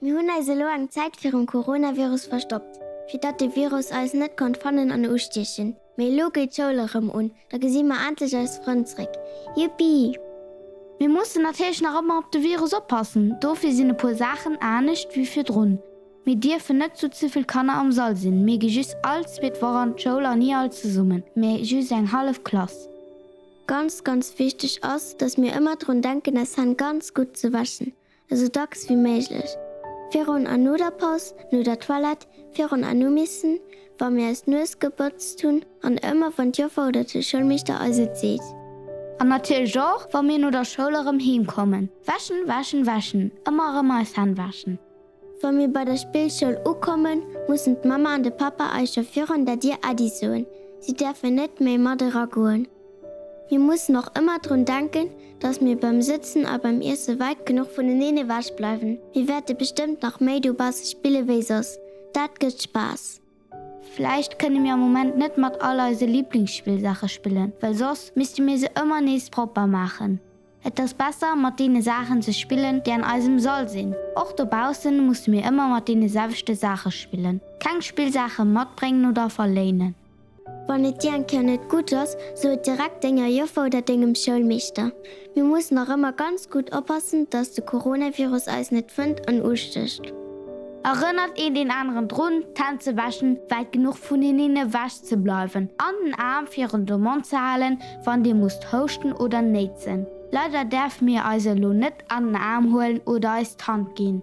Mir hunn eis elo eng Zäit virum Coronavirus verstoppt, fir datt de Virus eis net konnt fannen an ustiechen. Mee elo geet d'Schoul erëm un, da gesi mer endlech eis Frënn zréck. Yuppi! Mir mussen natierlech nach ëmmer op de Virus oppassen, dofir sinn e puer Saachen anescht wéi virdrun. Mir dierfen net zu ze vill Kanner am Sall sinn, mir gi just all zweet Woch an d'Schoul an ni all zesummen, mee just eng hallef Klass. Ganz, ganz wichteg ass, dass mir ëmmer drun denken eis Hänn ganz gutt ze wäschen, esou dacks wéi méiglech. Virun an no der Paus, no der Toilette, virun an nom Iessen, wa mir eis d'Nues gebotzt hunn an ëmmer wann d'Joffer oder de Schoulmeeschter eis et seet. An natierlech och wa mir no der Schoul erëm heem kommen. Wäschen, wäschen, wäschen, ëmmer erëm eis Hänn wäschen. Wa mir bei der Spillschoul ukommen, mussen d'Mamma an de Pappa eis scho virun der Dier Äddi soen. Si däerfen net méi mat eragoen. Mir mussen och ëmmer drun denken, dass mir beim Sëtzen a beim Iesse wäit genuch vuneneen ewech bleiwen. Mir wäerte bestëmmt nach méi dobausse spille wéi soss. Dat gëtt Spaass! Vläicht kënne mir am Moment net mat all eise Liblingsspillsaache spillen, well soss misste mir se ëmmer nees propper maachen. Et ass besser, mat deene Saachen ze spillen, déi an eisem Sall sinn. Och dobaussen musse mir ëmmer mat deene selwechte Saache spillen. Keng Spillsaache matbréngen oder verléinen. Wann et dir eng Kéier net gutt ass, so et direkt denger Joffer oder dengem Schoulmeeschter. Mir mussen och ëmmer ganz gutt oppassen, dass de Coronavirus eis net fënnt an ustécht. Erënnert een deen aneren drun, d'Hänn ze wäschen, wäit genuch vuneneen ewech ze bleiwen an den Aarm virun de Mond ze halen, wann dir musst houschten oder néitsen. Leider däerfe mir eis elo net an den Aarm huelen oder eis d'Hand ginn.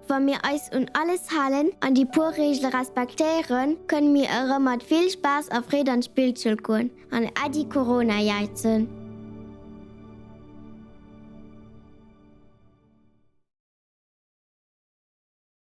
Wa mir eis un alles halen an déi puer Reegele respektéieren, kënne mir erëm mat vill Spaass a Freed an d'Spillschoul goen an Äddi Corona jäizen.